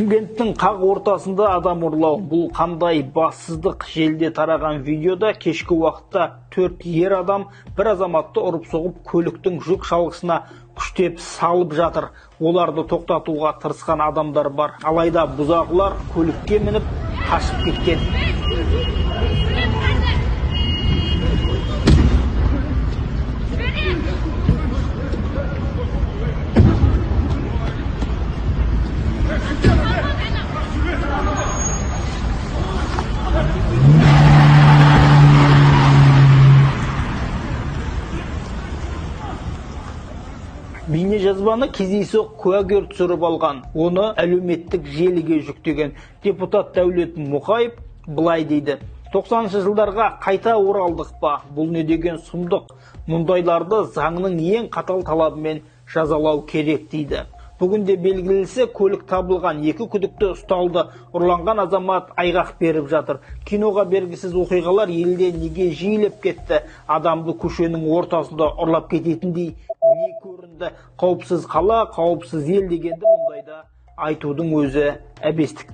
Шымкенттің қақ ортасында адам ұрлау. Бұл қандай бассыздық? Желіде тараған видеода кешкі уақытта 4 ер адам бір азаматты ұрып соғып, көліктің жүк шалғысына күштеп салып жатыр. Оларды тоқтатуға тырысқан адамдар бар. Алайда бұзақылар көлікке мініп қашып кеткен. Бейнежазбаны кездейсоқ куәгер түсіріп алған. Оны әлеуметтік желіге жүктеген. Депутат Дәулет Мұқаев былай дейді: 90-шы жылдарға қайта оралдық па? Бұл не деген сұмдық? Мұндайларды заңның ең қатал талабымен жазалау керек дейді. Бүгінде белгілісі, көлік табылған, екі күдікті ұсталды. Ұрланған азамат айғақ беріп жатыр. Киноға бергісіз оқиғалар елде неге жиілеп кетті? Адамды көшенің ортасында ұрлап кететіндей не көрінді? Қауіпсіз қала, қауіпсіз ел дегенді мұндайда айтудың өзі әбестік.